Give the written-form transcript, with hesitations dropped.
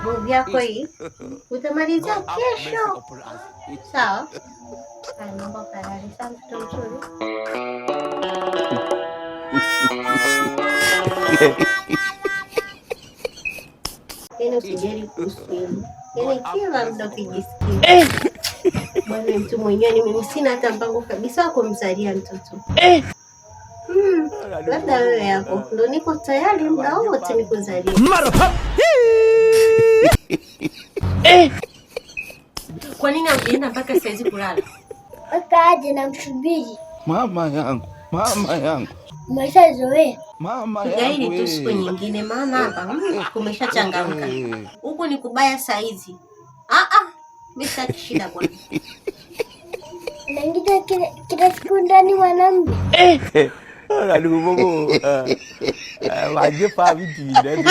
Movie yako hii utamalizia kesho. Sawa? Haya, naomba ukalale. Sawa, mtoto mzuri. Yaani usijali kuhusu hilo. Yaani kila muda ukijisikia bwana, mtu mwenyewe ni mimi, sina hata mpango kabisa wa kumzalia mtoto. Labda wewe yako ndo niko tayari muda wote nikuzalie. Kwa nini haujaenda mpaka saizi kulala? Mpaka aje namsubiri. Mama yangu, mama yangu. Umeshazoea. Mama Gaini yangu. tu siku nyingine, maana hapa kumeshachangamka. Huku ni kubaya saizi. Ah ah, mimi sitaki shida bwana. Naingiza kila siku ndani mwanamume. Awurade wo bɔbɔ. Wagye paa bi dii na bi.